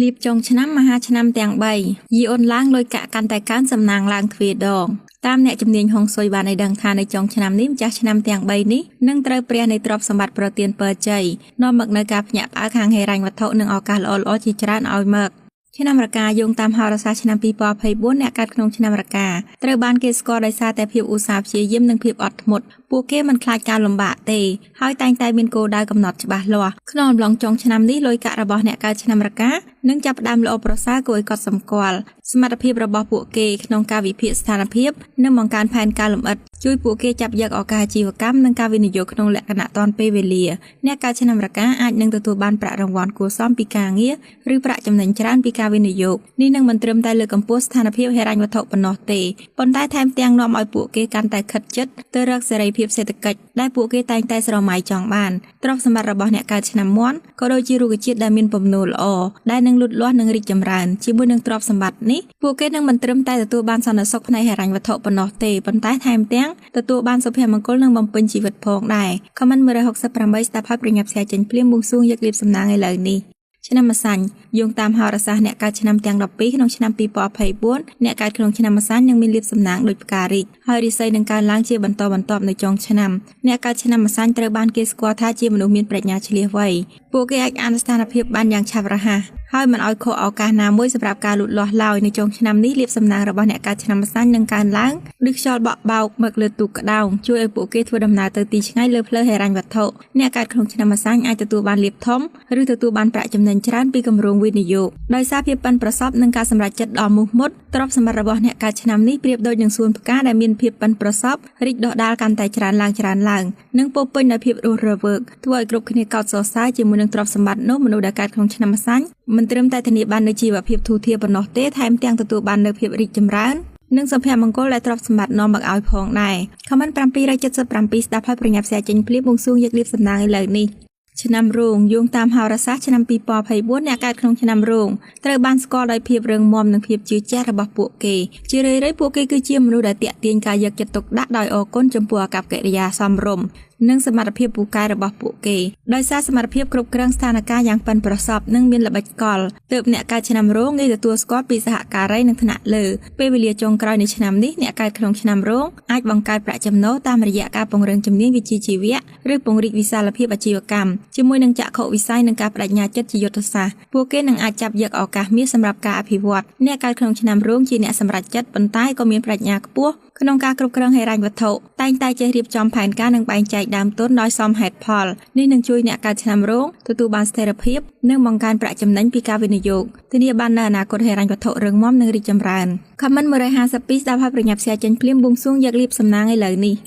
លៀបចុងឆ្នាំមហាឆ្នាំទាំង3យីអូនឡើងលុយកាក់កាន់តែកើនសំណាងឡើងទ្វេដងតាមអ្នកជំនាញហុងស៊ុយបានឲ្យដឹងថានៅចុងឆ្នាំនេះម្ចាស់ឆ្នាំទាំង3នេះនឹងត្រូវព្រះនៃទ្រព្យសម្បត្តិប្រទានពរជ័យនាំមកនូវការភ្ញាក់ផ្អើលខាងហិរញ្ញវត្ថុនិងឱកាសល្អៗជាច្រើនឲ្យមកឆ្នាំរកាយោងតាមហោរាសាស្ត្រឆ្នាំ2024អ្នកកើតក្នុងឆ្នាំរកាត្រូវបានគេស្គាល់ដោយសារតែភាពឧស្សាហ៍ព្យាយាមនិងភាពអត់ធ្មត់ពួកគេមិនខ្លាចការលំបាកទេហើយតែងតែមានគោលដៅកំណត់ច្បាស់លាស់ក្នុងអំឡុងចុងឆ្នាំនេះលុយកាក់របស់អ្នកកើតឆ្នាំរកានឹងចាប់ផ្ដើមល្អប្រសើរគួរឲ្យកត់សម្គាល់សមត្ថភាពរបស់ពួកគេក្នុងការវិភាគស្ថានភាពនិងបង្កើនផែនការលម្អិតជួយពួកគេចាប់យកឱកាសអាជីវកម្មនិងការវិនិយោគក្នុងលក្ខណៈទាន់ពេលវេលាអ្នកកើតឆ្នាំរកាអាចនឹងទទួលបានប្រាក់រង្វាន់គួរសមពីការងារឬប្រាក់ចំណេញច្រើនពីការវិនិយោគនេះនឹងមិនត្រឹមតែលើកកម្ពស់ស្ថានភាពហិរញ្ញវត្ថុប៉ុណ្ណោះទេប៉ុន្តែថែមទាំងនាំឲ្យពួកគេកាន់តែខិតជិតទៅរកសេរីភាពសេដ្ឋកិច្ចដែលពួកគេតែងតែស្រមៃចង់បានទ្រព្យសម្បត្តិរបស់អ្នកកើតឆ្នាំមាន់ក៏ដូចជារុក្ខជាតិដែលមានពំនូលល្អដែលនឹងលូតលាស់និងរីកចម្រើនជាមួយនឹងទ្រព្យសម្បត្តិនេះពួកគេនឹងមិនត្រឹមតែទទួលបានសន្តិសុខផ្នែកហិរញ្ញវត្ថុប៉ុណ្ណោះទេប៉ុន្តែថែមទាំងទទួលបានសុភមង្គលនិងបំពេញជីវិតផងដែរ Comment 168ស្ដាប់ហើយប្រញាប់ផ្សាយចេញភ្លាមបួងសួងយកលៀបសំណាងឥឡូវនេះឆ្នាំម្សាញ់យោងតាមហោរាសាស្ត្រអ្នកកើតឆ្នាំទាំង12ក្នុងឆ្នាំ2024អ្នកកើតក្នុងឆ្នាំម្សាញ់នឹងមានលៀបសំណាងដូចផ្ការីកហើយរិស័យនឹងកើនឡើងជាបន្តបន្ទាប់នៅចុងឆ្នាំអ្នកកើតឆ្នាំម្សាញ់ត្រូវបានគេស្គាល់ថាជាមនុស្សមានប្រាជ្ញាឈ្លាសវៃពួកគេអាចអានស្ថានភាពបានយ៉ាងឆាប់រហ័សហើយមិនឲ្យខកឱកាសណាមួយសម្រាប់ការលូតលាស់ឡើយនៅចុងឆ្នាំនេះលៀបសំណាងរបស់អ្នកកើតឆ្នាំម្សាញ់នឹងកើនឡើងដូចខ្យល់បក់បោកមកលើទូកក្តោងជួយឲ្យពួកគេធ្វើដំណើរទៅទីឆ្ងាយលើផ្លូវហិរញ្ញវត្ថុអ្នកកើតក្នុងឆ្នាំម្សាញ់អាចទទួលបានលាភធំឬទទួលបានប្រាក់ចំណេញច្រើនពីគម្រោងវិនិយោគដោយសារភាពប៉ិនប្រសប់និងការសម្រេចចិត្តដ៏មោះមុតទ្រព្យសម្បត្តិរបស់អ្នកកើតឆ្នាំនេះប្រៀបដូចនឹងសួនផ្កាដែលមានភាពប៉ិនប្រសប់រីកដុះដាលកាន់តែច្រើនឡើងច្រើនឡើងនិងពោរពេញដោយភាពរស់រវើកធ្វើឲ្យគ្រប់គ្នាកោតសរសើរជាមួយនឹងទ្រព្យសម្បត្តិនោះមនុស្សដែលកើតក្នុងឆ្នាំម្សាញ់មិនត្រឹមតែធានាបាននូវជីវភាពធូរធារប៉ុណ្ណោះទេថែមទាំងទទួលបាននូវភាពរីកចម្រើននិងសុភមង្គលដែលទ្រព្យសម្បត្តិនាំមកឲ្យផងដែរ Comment 777ស្ដាប់ហើយប្រញាប់ផ្សាយចេញភ្លាមបួងសួងយកលៀបសំណាងឥឡូវនេះឆ្នាំរោងយោងតាមហោរាសាស្ត្រឆ្នាំ2024អ្នកកើតក្នុងឆ្នាំរោងត្រូវបានស្គាល់ដោយភាពរឹងមាំនិងភាពជឿជាក់របស់ពួកគេជារឿយៗពួកគេគឺជាមនុស្សដែលទាក់ទាញការយកចិត្តទុកដាក់ដោយអរគុណចំពោះអាកប្បកិរិយាសមរម្យនិងសមត្ថភាពពូកែរបស់ពួកគេដោយសារសមត្ថភាពគ្រប់គ្រងស្ថានភាពយ៉ាងប៉ិនប្រសប់និងមានល្បិចកលទើបអ្នកកើតឆ្នាំរោងងាយទទួលស្គាល់ពីសហការីនិងថ្នាក់លើពេលវេលាចុងក្រោយនៃឆ្នាំនេះអ្នកកើតក្នុងឆ្នាំរោងអាចបង្កើតប្រាក់ចំណូលតាមរយៈការពង្រឹងជំនាញវិជ្ជាជីវៈឬពង្រីកវិសាលភាពអាជីវកម្មជាមួយនឹងចក្ខុវិស័យនិងការបដិញ្ញាចិត្តជាយុទ្ធសាស្ត្រពួកគេនឹងអាចចាប់យកឱកាសមាសសម្រាប់ការអភិវឌ្ឍអ្នកកើតក្នុងឆ្នាំរោងជាអ្នកសម្រេចចិត្តប៉ុន្តែក៏មានប្រាជ្ញាខ្ពស់ក្នុងការគ្រប់គ្រងហិរញ្ញវត្ថុតែងតែចេះរៀបចំផែនការនិងបែងចែកដើមទុនដោយសមហេតុផលនេះនឹងជួយអ្នកកើតឆ្នាំរោងទទួលបានស្ថិរភាពនិងបង្កើនប្រាក់ចំណេញពីការវិនិយោគធានាបាននូវអនាគតហិរញ្ញវត្ថុរឹងមាំនិងរីកចម្រើន Comment 152ស្ដាប់ហើយប្រញាប់ផ្សាយចេញភ្លាមបួងសួងយកលៀបសំណាងឥឡូវនេះ។